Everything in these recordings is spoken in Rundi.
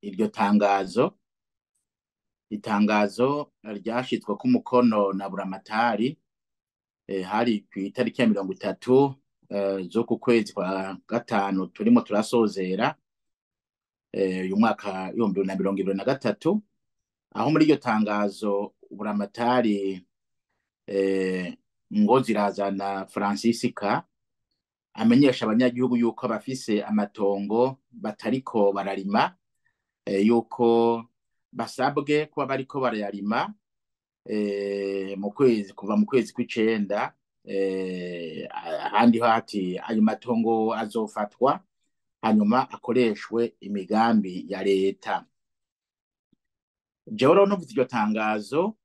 Iryo tangazo, itangazo ryashizweko umukono na Buramatari, hari kw'itariki ya 30 z'uku kwezi kwa gatanu turimo turasozera, uyu mwaka 2023, aho muri iryo tangazo Buramatari Ngozirazana Francisca amenyesha abanyagihugu yuko bafise amatongo batariko bararima, yuko basabwe kuba bariko barayarima mu kwezi, kuva mu kwezi kw'icenda. Ahandi ho ati ayo matongo azofatwa hanyuma akoreshwe imigambi ya leta. Jewe rero numvise iryo tangazo,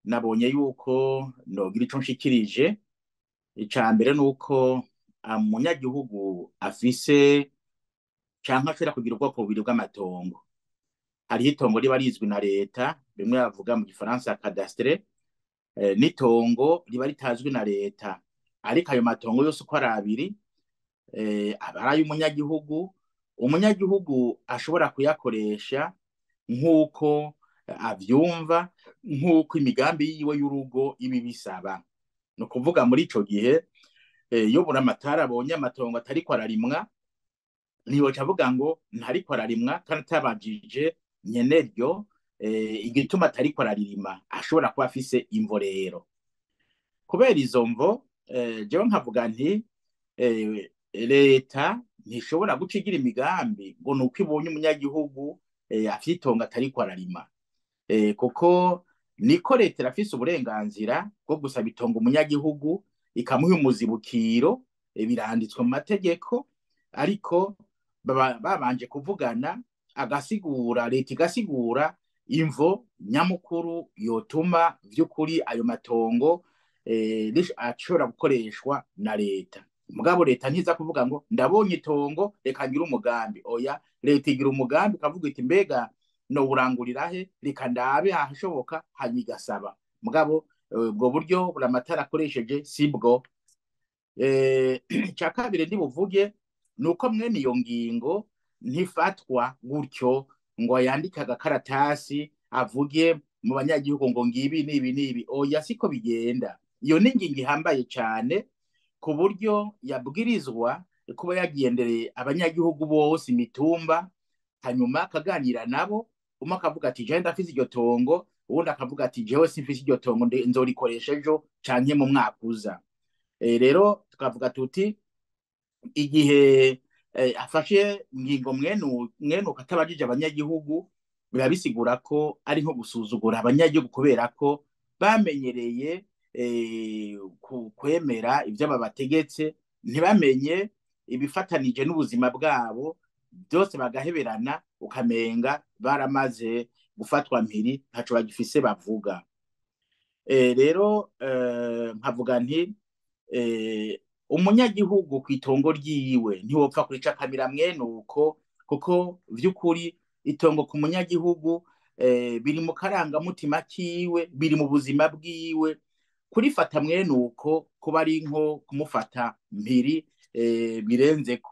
nabonye yuko nogira ico nshikirije. Ica mbere nuko umunyagihugu afise canke ashobora kugira ubwoko bubiri bw'amatongo. Hariho itongo riba rizwi na leta, bimwe bavuga mu gifaransa cadastre, n'itongo riba ritazwi na leta. Ariko ayo matongo yose uko ari abiri, aba ari ay'umunyagihugu. Umunyagihugu ashobora kuyakoresha nk'uko avyumva, nk'uko imigambi yiwe y'urugo iba ibisaba. Ni ukuvuga muri ico gihe, iyo Buramatari abonye amatongo atariko ararimwa, ntiyoca avuga ngo ntariko ararimwa kandi atabajije nyeneryo igituma atariko araririma. Ashobora kuba afise imvo. Rero kubera izo mvo, jewe nkavuga nti leta ntishobora guca igira imigambi ngo nuko ibonye umunyagihugu afise itongo atariko ararima, kuko niko leta irafise uburenganzira bwo gusaba itongo umunyagihugu ikamuha umuzibukiro, biranditswe mu mategeko, ariko babanje kuvugana, agasigura, leta igasigura imvo nyamukuru yotuma vy'ukuri ayo matongo ashobora gukoreshwa na leta. Mugabo leta ntiza kuvuga ngo ndabonye itongo reka ngire umugambi. Oya, leta igira umugambi ikavuga iti mbega nowurangurira he, reka ndabe ahashoboka, hanyuma igasaba. Mugabo ubwo buryo Buramatari akoresheje sibwo. Ica kabiri ndibuvuge nuko mwene iyo ngingo ntifatwa gutyo ngo yandike agakaratasi avuge mu banyagihugu ngo ngibi nibi nibi. Oya, siko bigenda. Iyo ni ingingo ihambaye cane ku buryo yabwirizwa kuba yagendereye abanyagihugu bose imitumba, hanyuma akaganira nabo. Umwe akavuga ati jewe ndafise iryo tongo, uwundi akavuga ati jewe simfise iryo tongo, nzorikoresha ejo canke mu mwaka uza. Rero tukavuga tuti igihe afashe ngingo mwenuko atabajije abanyagihugu, biba bisigura ko ari nko gusuzugura abanyagihugu, kubera ko bamenyereye kwemera ivyo babategetse, ntibamenye ibifatanije n'ubuzima bwabo byose, bagaheberana, ukamenga baramaze gufatwa mpiri, ntaco bagifise bavuga. Rero nkavuga nti umunyagihugu kw'itongo ryiwe ntiwopfa kurica kamira mwenuko, kuko vy'ukuri itongo ku munyagihugu biri mu karangamutima kiwe, biri mu buzima bwiwe. Kurifata mwenuko kuba ari nko kumufata mpiri, birenzeko.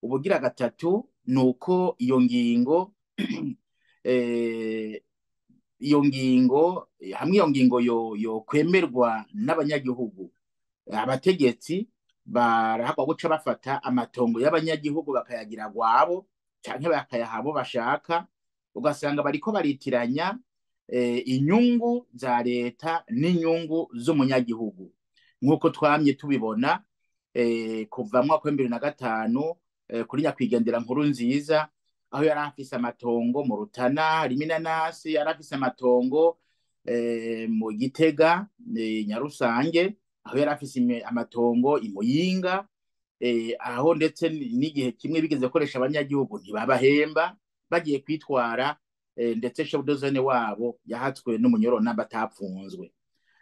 Ubugira gatatu nuko iyo ngingo, hamwe iyo ngingo yo kwemerwa n'abanyagihugu, abategetsi barahakwa guca bafata amatongo y'abanyagihugu bakayagira gwabo canke bakayaha abo bashaka, ugasanga bariko baritiranya inyungu za leta n'inyungu z'umunyagihugu, nk'uko twamye tubibona kuva mu mwaka wa 2005 kuri nyakwigendera Nkurunziza, aho yari afise amatongo mu Rutana harimo inanasi, yari afise amatongo mu Gitega, Nyarusange, aho yari afise amatongo i Muyinga, aho ndetse n'igihe kimwe bigeze gukoresha abanyagihugu ntibabahemba, bagiye kwitwara, ndetse chef de zone wabo yahatswe n'umunyororo batapfunzwe.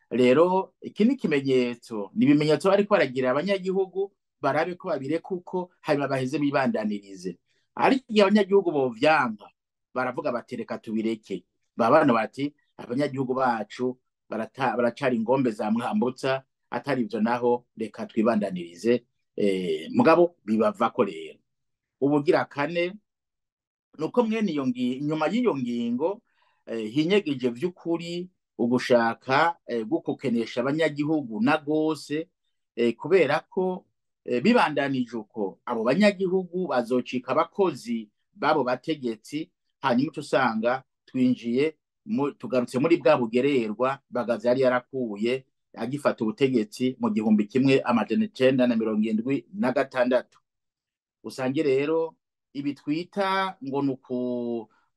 Rero iki ni ikimenyetso, ni ibimenyetso bariko baragira abanyagihugu barabe ko babireka uko, hanyuma baheze bibandanirize. Ariko igihe abanyagihugu bovyanka, baravuga bati reka tubireke, babana bati abanyagihugu bacu baracari ingombe za Mwambutsa, atari ivyo naho reka twibandanirize. Mugabo bibavako. Rero ubugira kane Nuko mwene iyo inyuma y'iyo ngingo hinyegeje vy'ukuri ugushaka gukokenesha abanyagihugu na gose, kubera ko bibandanije uko abo banyagihugu bazocika abakozi b'abo bategetsi, hanyuma usanga twinjiye tugarutse muri bwa bugererwa Bagaza yari yarakuye agifata ubutegetsi mu 1976. Usange rero ibi twita ngo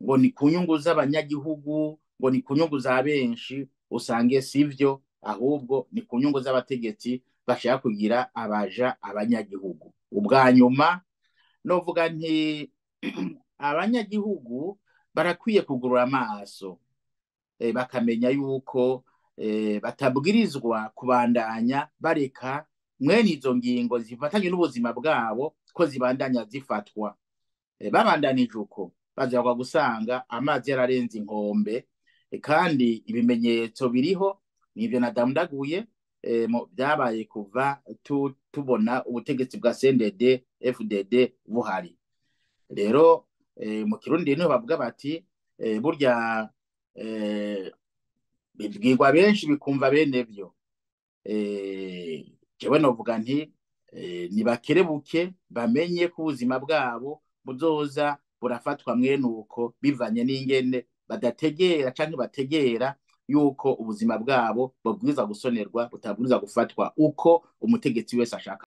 ngo ni ku nyungu z'abanyagihugu, ngo ni ku nyungu za benshi, usange sivyo, ahubwo ni ku nyungu z'abategetsi bashaka kugira abaja abanyagihugu. Ubwa nyuma novuga nti abanyagihugu barakwiye kugurura amaso, bakamenya yuko batabwirizwa kubandanya bareka mwene izo ngingo zifatanye n'ubuzima bwabo ko zibandanya zifatwa. Babandanije uko bazagwa gusanga amazi yararenze inkombe, kandi ibimenyetso biriho nivyo nadamudaguye byabaye kuva tubona ubutegetsi bwa CNDD FDD buhari. Rero mu Kirundi niho bavuga bati burya bibwirwa benshi bikumva bene vyo. Jewe novuga nti nibakerebuke bamenye ko ubuzima bwabo buzoza burafatwa mwene uko, bivanye n'ingene badategera canke bategera yuko ubuzima bwabo bubwirizwa gusonerwa, butabwirizwa gufatwa uko umutegetsi wese ashaka.